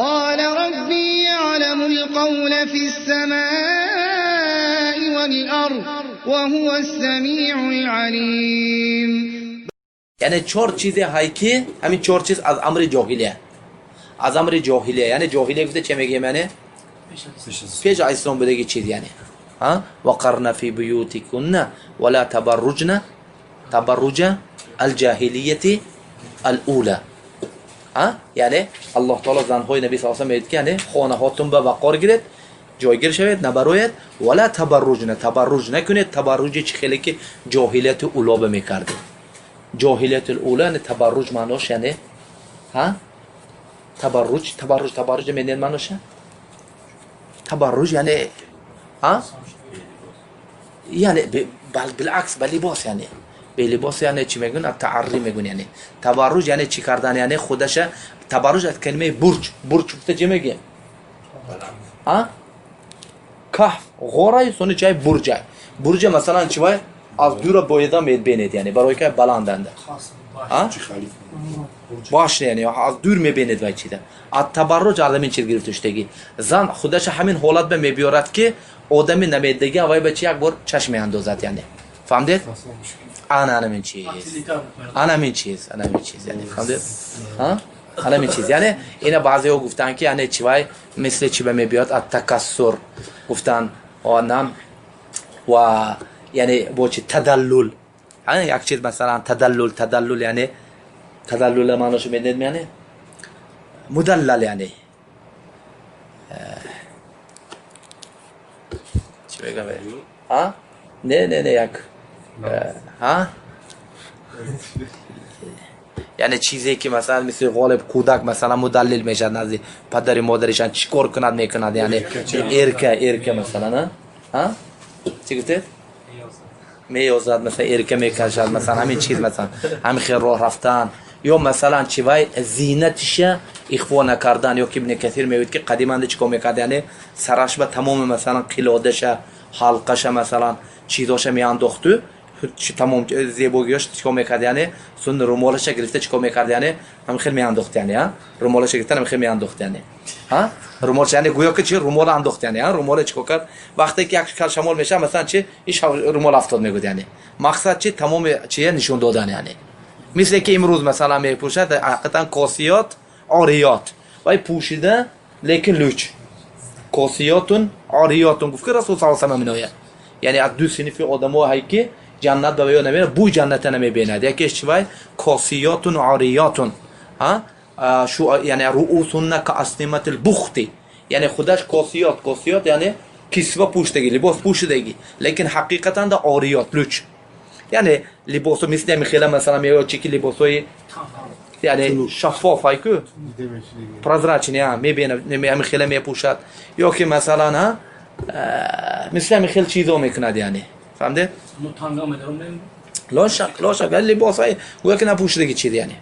قال ربي يعلم القول في السماء والأرض وهو السميع العليم. یعنی چهار چیز هایی که همین چهار چیز از امر جاهلیه، از امر جاهلیه. یعنی جاهلیه گفته چه میگه؟ یعنی پیش از اسلام بودگی چیز، یعنی ها وقرن فی بیوتکن ولا تبرجن تبرج الجاهلیت الاولى. ها یعنی الله تعالی زنهای نبی صلی الله علیه و آله میگه که یعنی خانه هاتون به وقار گیرید، جایگیر شوید، نبروید، ولا تبرجن، تبرج نکنید. تبرج چی؟ خیلی که جاهلیت اولا به میکرده. جاهلیت الاولا یعنی تبرج معناش، یعنی ها تبرج، تبرج، تبرج میدین معناش؟ تبرج یعنی ها یعنی بالعکس به لباس، یعنی به لباس، یعنی چی میگن؟ تعری میگن. یعنی تبرج یعنی چی کردن؟ یعنی خودش تبرج از کلمه برج، برج گفته چی میگه؟ ها کهف غوره سونی چای برج، برج مثلا چی وای از دور باید میبینید، یعنی برای که بلندنده ها باش، یعنی از دور میبینید وای چیده. از تبرج عالمین چیز گرفته شدگی زن خودش همین حالت به میبیارد که آدمی نمیدگی وای بچه یک بار چشم اندازد، یعنی فهمدید؟ انا همین چیز، انا همین چیز، انا همین چیز، یعنی فهمدید؟ ها همین چیز. یعنی اینا بعضی ها گفتن که یعنی چی وای مثل چی به میبیاد؟ از تکثر گفتن آنم و یعنی با چی تدلل، یعنی یک چیز مثلا تدلل، تدلل یعنی تدلل معناشو میدونید؟ یعنی مدلل، یعنی چی بگم؟ ها نه نه نه یک ها یعنی چیزی که مثلا مثل غالب کودک مثلا مدلل میشد نزد پدر مادرشان چیکار کند میکند، یعنی ارکه، ارکه مثلا ها چی گفتید؟ میوزد مثلا ارکه میکشد مثلا همین چیز، مثلا همین خیر راه رفتن یا مثلا چی وای زینتش اخفا نکردن. یا که ابن کثیر میگوید که قدیما چیکار میکرد؟ یعنی سرش به تمام مثلا قلادش، حلقش، مثلا چیزاش میانداخت، چی تمام زیباییاش چیکار میکرد؟ یعنی سن رومالش گرفته چیکار میکرد؟ یعنی هم خیلی میانداخت، یعنی ها رومالش گرفتن هم خیلی میانداخت، یعنی ها رومالش، یعنی گویا که چی رومال انداخت، یعنی ها رومال چیکار کرد؟ وقتی که یک کل شمال میشه مثلا چی ایش رومال افتاد میگود، یعنی مقصد چی؟ تمام چیه نشون دادن. یعنی مثل که امروز مثلا میپوشد حقیقتا کاسیات عاریات وای پوشیده لیکن لوچ، کاسیاتون عاریاتون گفت که رسول صلی الله علیه و آله، یعنی از دو صنف آدم‌ها هایی که جنت به یا نمیره، بوی جنت نمیبیند. یکیش چی وای کاسیاتون عاریاتون ها شو، یعنی رؤوسن کاسنمة البخت، یعنی خودش کاسیات، کاسیات یعنی کسوه پوشیدگی، لباس پوشیدگی، لیکن حقیقتا ده عاریات لوچ، یعنی لباسو مثل میخیله مثلا میگه چی که لباسوی یعنی شفاف های که прозрачный ها میبینه میخیله میپوشد، یا که مثلا ها مثل میخیل چیزا میکند، یعنی فهمده؟ لا شک، لا شک لباس های گویا که نپوشیدگی چیز، یعنی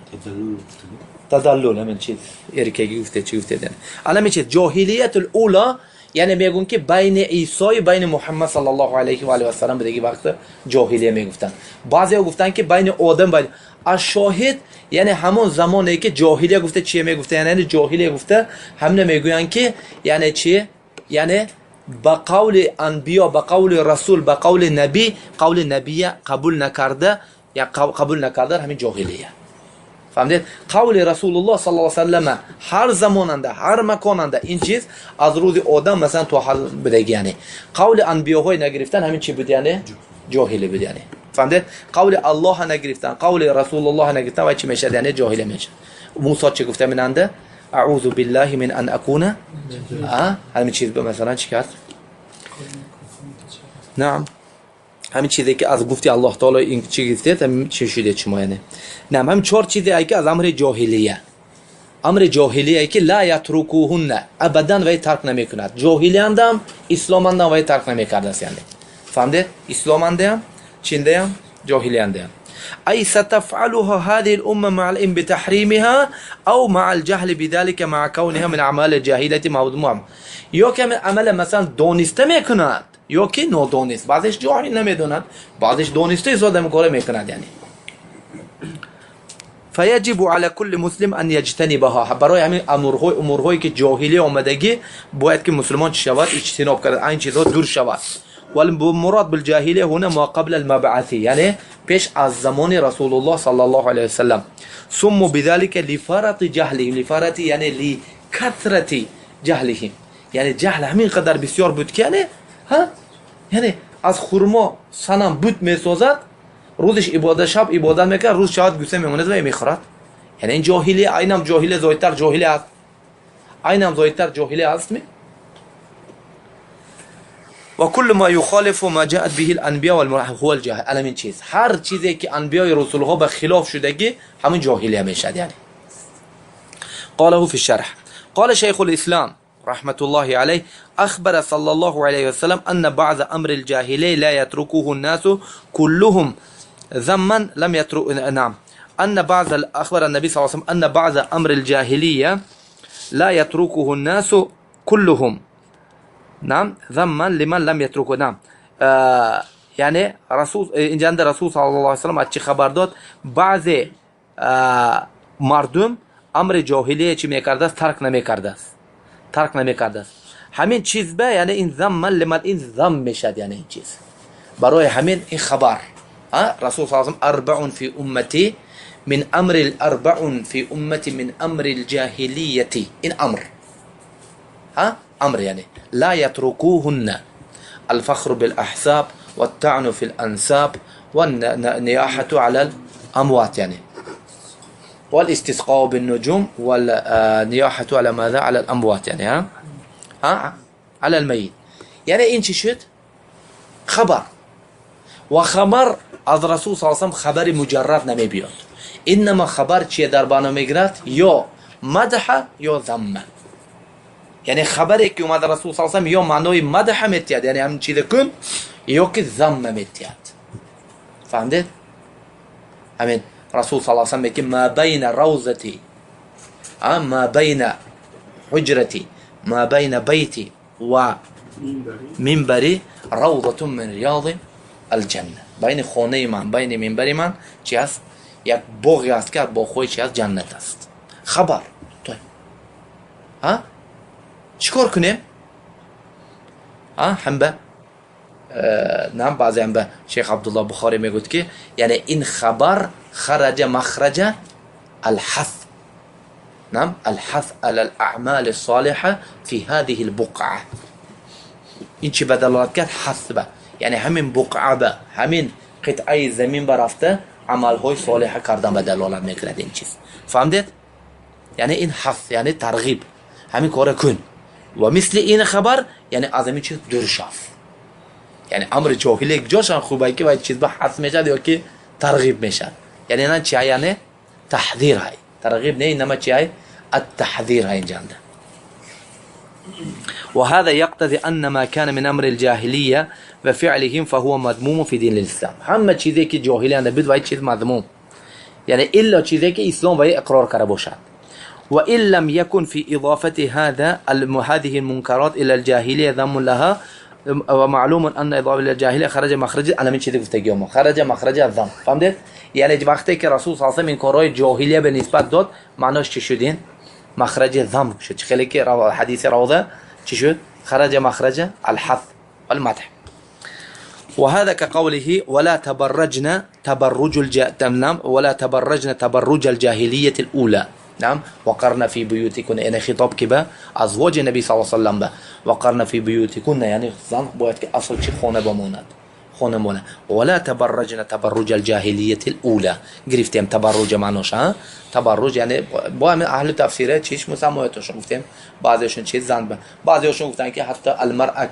تدلل همین چیز ارکگی گفته چی گفته، یعنی الان چیز جاهلیت الاولا، یعنی میگون که بین عیسی بین محمد صلی الله علیه و آله و سلم دیگه وقت جاهلیه میگفتن. بعضیا گفتن که بین آدم بین الشاهد، یعنی همون زمانی که جاهلیه گفته چیه میگفته؟ یعنی جاهلیه گفته هم نمیگوین که یعنی چیه؟ یعنی به قول انبیا، به قول رسول، به قول نبی، قول نبی قبول نکرده یا قبول نکرده همین جاهلیه. فهمدید؟ قول رسول الله صلی الله علیه و سلم هر زماننده هر مکاننده این چیز از روز آدم مثلا تو حال بدگی، یعنی قول انبیاهای نگرفتن همین چی بود؟ یعنی جاهلی بود. یعنی فهمدید؟ قول الله نگرفتن، قول رسول الله نگرفتن و چی میشه؟ یعنی جاهلی میشه. موسی چی گفته مننده؟ اعوذ بالله من ان اكون همین چیز به مثلا چی کرد؟ نعم همین چیزی که از گفتی الله تعالی این چی گفته همین چی شده چی یعنی نه همین چهار چیزی که از امر جاهلیه، امر جاهلیه که لا یترکوهن ابدا وی ترک نمیکند. جاهلیه هم اسلام هم وی ترک نمیکرد است، یعنی فهمده؟ اسلام هم چینده هم جاهلیه هم. أي ستفعلها هذه الأمة مع العلم بتحريمها أو مع الجهل بذلك مع كونها من أعمال الجاهلية موضوع. یا که عمل مثلا دانسته میکند یا که نادانست، بعضیش جاهل نمیدوند، بعضیش دانسته زاده کار میکند. یعنی فيجب على كل مسلم ان يجتنبها. برای همین امورهایی که جاهلی آمدگی باید که مسلمان چی شود؟ اجتناب کرد، این چیزها دور شود. والمراد بالجاهلیه هنا ما قبل المبعث، یعنی پیش از زمان رسول الله صلی الله علیه وسلم. سموا بذلك لفرط جهلهم، لفرط یعنی لکثرت جهلهم، یعنی جهل همین قدر بسیار بود که یعنی ها، یعنی از خرما صنم بت میسازد، روزش عبادت، شب عبادت میکرد، روز شاید گوسه میموند و میخورد. یعنی این جاهلی، اینم جاهلی زایتر جاهلی است، اینم زایتر جاهلی است. می و کل ما یخالف ما جاءت به الانبیاء والمرسلین هو الجاهل. الان این چیز، هر چیزی که انبیاء رسول ها به خلاف شدگی همون جاهلی میشد. یعنی قاله في الشرح. قال شيخ الاسلام رحمة الله عليه: أخبر صلى الله عليه وسلم أن بعض أمر الجاهلية لا يتركه الناس كلهم ذما لم يترك. نعم، أن بعض أخبر النبي صلى الله عليه وسلم أن بعض أمر الجاهلية لا يتركه الناس كلهم، نعم، ذما لمن لم يتركه. نعم، یعنی رسول اینجا رسول صلی الله علیه وسلم از چی خبر داد؟ بعض مردم امر جاهلیه چی میکرده است؟ ترک نمیکرده است، ترک نمیکرده است. همین چیز به یعنی این ذم لمن، این ذم میشد. یعنی این چیز برای همین این خبر رسول صلی الله علیه وسلم اربع فی امتی من امر الاربع فی امتی من امر الجاهلیه، این امر ها امر یعنی لا يتركوهن الفخر بالاحساب والطعن في الانساب والنياحة على الاموات، يعني والاستسقاء بالنجوم والنياحة على ماذا؟ على الاموات، يعني ها ها على الميت. یعنی این چی شد؟ خبر. و خبر از رسول صلی الله علیه و خبر مجرد نمی بیاد، انما خبر چیه در بانا میگیرد؟ یا مدح یا ذمه. یعنی خبری که اومد رسول صلی الله علیه و یا معنای مدح میتید، یعنی همین چیز کن، یا که ذمه میتید. فهمید؟ همین رسول صلی الله علیه و میگه ما بین روضتی، ما بین حجرتی، ما بین بیتی و منبری روضة من ریاض الجنه. بین خانه من، بین منبر من چی است؟ یک باغی است که باغ‌های چی است؟ جنت است. خبر. طيب ها چیکار کنیم؟ ها هم به نعم، بعضی هم به شیخ عبدالله بخاری میگوید که یعنی این خبر خرج مخرج الحث، نعم، الحث على الاعمال الصالحه في هذه البقعه. این چی بدلالت کرد؟ حث به، یعنی همین بقعه به همین قطعه زمین برفته عملهای صالحه کردن به دلالت میکرد این چیز. فهمدید؟ یعنی این حث یعنی ترغیب، همین کار کن. و مثل این خبر یعنی از همین چیز دور شو. یعنی امر جاهلی جاشان خوبه که باید چیز به حث میشد یا که ترغیب میشد. یعنی نه چی؟ یعنی تحذیر های، ترغیب نه، انما چی های؟ التحذير های اینجا. وهذا يقتضي أن ما كان من أمر الجاهلية وفعلهم فهو مذموم في دين الإسلام. همه چیزی که جاهلیان بود و چیز مذموم، یعنی الا چیزی که اسلام و اقرار کرده باشد. وإن لم يكن في إضافة هذه المنكرات إلى الجاهلية ذم لها، ومعلوم أن إضافة إلى الجاهلية خرج مخرج، أنا من چیزی گفتگی ما خرج مخرج الذم. فهمید؟ یعنی وقتی که رسول صلی الله علیه و این کارهای جاهلیه به نسبت داد، معناش چی شدین؟ مخرج ذم شد. خیلی که حدیث روضه چی شد؟ خرج مخرج الحث والمدح. وهذا كقوله ولا تبرجن تبرج ولا تبرجن تبرج الجاهلية الأولى، نعم، وقرن في بيوتكن، يعني خطاب كبا ازواج النبي صلى الله عليه وسلم با وقرن في بيوتكن، یعنی زن باید که اصل چی؟ خانه بماند، خانه مونه. ولا تبرجن تبرج الجاهلیه الاولى، گرفتیم تبرج معناش ها؟ تبرج یعنی با همین اهل تفسیره چیش مسمایتشون گفتیم، بعضیشون چیز زن به، بعضیشون گفتن که حتی المرأة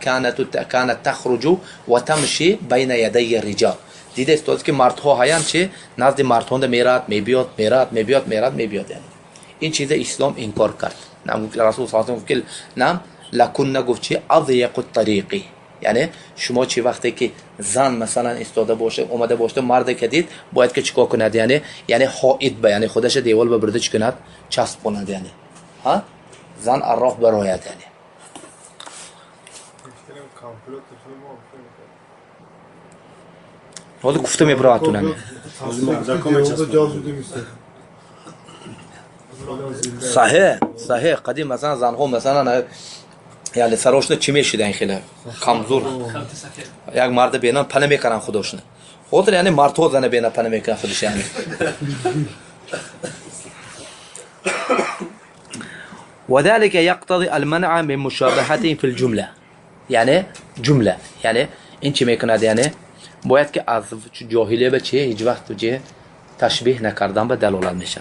كانت تخرج و تمشي بین یدی الرجال. دیده است که مردها هایان چی نزد مردها میراد میبیاد میراد میبیاد میراد میبیاد. یعنی این چیز اسلام انکار کرد. نعم، رسول صلی الله علیه و گفت نعم لکن گفت چی؟ اضیق الطریقی. یعنی شما چی وقتی که زن مثلا ایستاده باشه اومده باشه مرد که دید باید که چیکار کند؟ یعنی حائط به، یعنی خودش دیوال به برده چی کند؟ چسب کند. یعنی ها زن الراه براید. یعنی حالا گفته میبراتونم. صحیح صحیح. قدیم مثلا زنها مثلا یعنی سراشونه چی میشدن؟ خیلی کمزور. یک مرد بینن پنه میکنن خودشونه. خاطر یعنی مردها زن بینن پنه میکنن خودش یعنی. وذلك يقتضي المنع من مشابهته في الجملة. یعنی جمله یعنی این چی میکند؟ یعنی باید که از جاهلیه به چه هیچ وقت چه تشبیه نکردن به دلالت میشه.